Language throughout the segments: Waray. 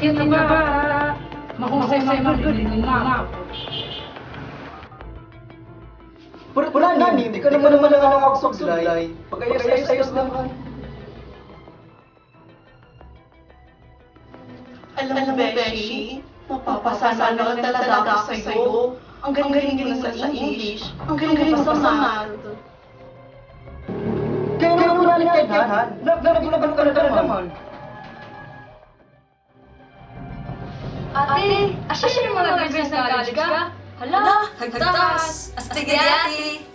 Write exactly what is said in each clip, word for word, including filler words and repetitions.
Yan na ba? Mahusay man gud, Mama. Pero, pero, Nani, di ka naman naman nakakapagsublay. Pag-ayos-ayos naman. Alam mo, Beshi, mapapasalamat talaga ako sa'yo. Ang galing-galing mo sa English. Ang galing mo sa math. Kaya naman wala ni Kaihan. Nag-, nag-, nag-, nag-, naman. Ate, asya naman nag-resign sa college ka? Hala, hagtas. Astig di ate.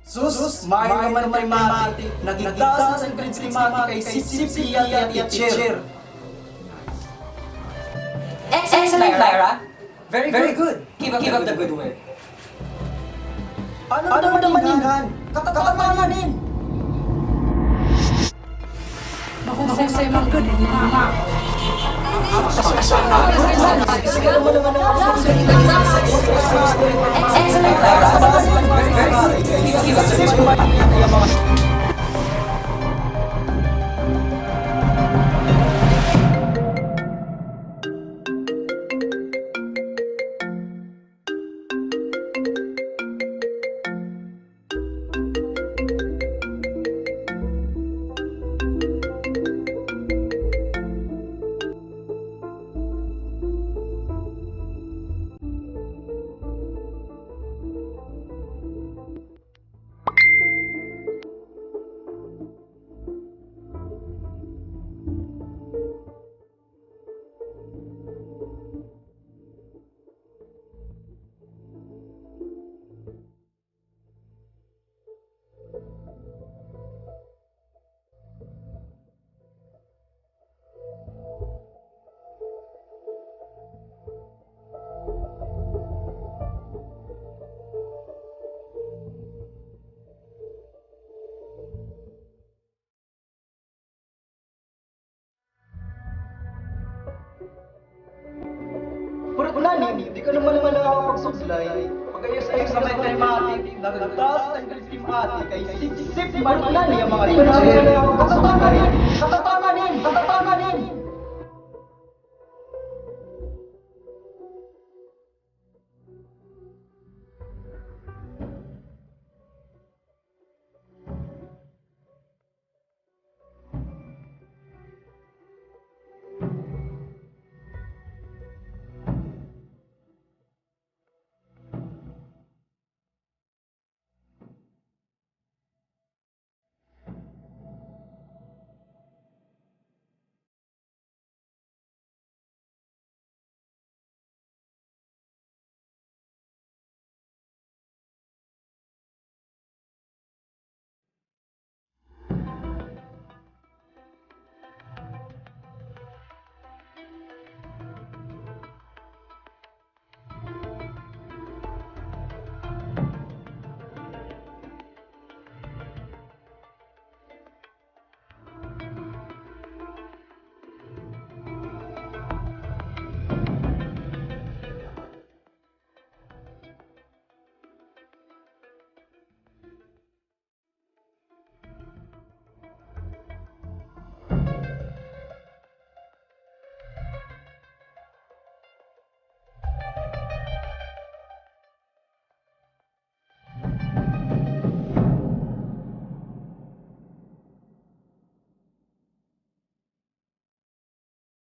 Sus, maayo naman kay Mati. Nagigtaas na an grades ni Mati kay sipsip hiya it teacher. Excellent, Lyra. Very good. Keep up the good work. Ano naman inan? Katataman in. Mahusay man gud, Mama. Pero, Nani, di ka naman naman nakakapagsublay. Pag-ayos-ayos naman kay Mati, nagtaas an grades ni Mati kay sipsip man Nani an mga teacher.